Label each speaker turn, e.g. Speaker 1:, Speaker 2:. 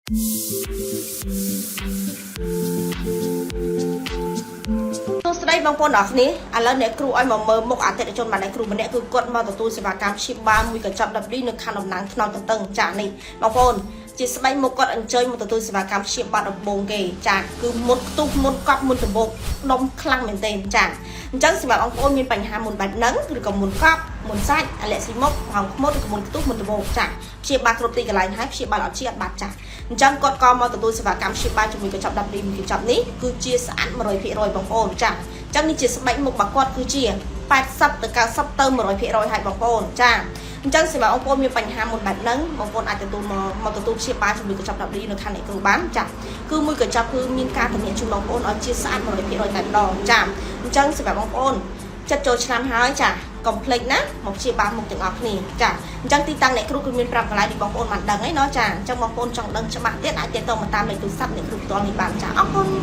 Speaker 1: សួស្តីបងប្អូនអរគ្នាឥឡូវអ្នកគ្រូឲ្យមកមើលមុខអតិថិជនបានអ្នកគ្រូម្នាក់គឺគាត់មកទទួលសេវាកម្មព្យាបាលមួយកញ្ចប់ W នៅខណ្ឌដំណាងថ្នល់តតឹងចានេះបងប្អូនជាស្បែកមុខគាត់អញ្ជើញមកទទួលសេវាកម្មព្យាបាលដំបូងគេចាគឺមុនខ្ទុះមុនកប់មុនដំបូងដុំខ្លាំងមែនទែនចាអញ្ចឹងសម្រាប់បងប្អូនមានបញ្ហាមុនបែបហ្នឹងឬក៏មុនកប់មុនសាច់អាឡែស៊ីមុខហងខ្មុតឬក៏មុនខ្ទុះមុនដំបូងចាព្យាបាលគ្រប់ទីកន្លែងហើយព្យាបាលអត់ជាអត់បាត់ចាអញ្ចឹងគាត់ក៏មកទទួលសេវាកម្មព្យាបាលជាមួយកញ្ចប់ W មួយកញ្ចប់នេះគឺជាស្អាត100%បងប្អូនចាអញ្ចឹងនេះជាស្បែកមុខរបស់គាត់គឺជា80ទៅ90ទៅ100%ហើយបងប្អូនចាអញ្ចឹងសម្រាប់បងប្អូនមានបញ្ហាមុនបែបហ្នឹងបងប្អូនអាចទទួលមកមកទទួលព្យាបាលជាមួយកញ្ចប់ W នៅខាងអ្នកគ្រូបានចាគឺមួយកញ្ចប់គឺមានការធានាជូនបងប្អូនឲ្យជាស្អាត100%តែម្ដងចាអញ្ចឹងសម្រាប់បងប្អូនចិត្តចូលឆ្នាំហើយចាកុំភ្លេចណាមកព្យាបាលមុខទាំងអស់គ្នាចាអញ្ចឹងទីតាំងអ្នកគ្រូគឺមាន5កន្លែងនេះបងប្អូនបានដឹងហើយណោះចាអញ្ចឹងបងប្អូនចង់ដឹងច្បាស់ទៀតអាចទាក់ទងមកតាមលេខទូរស័ព្ទអ្នកគ្រូផ្ទាល់នេះបានចាអរគុណ។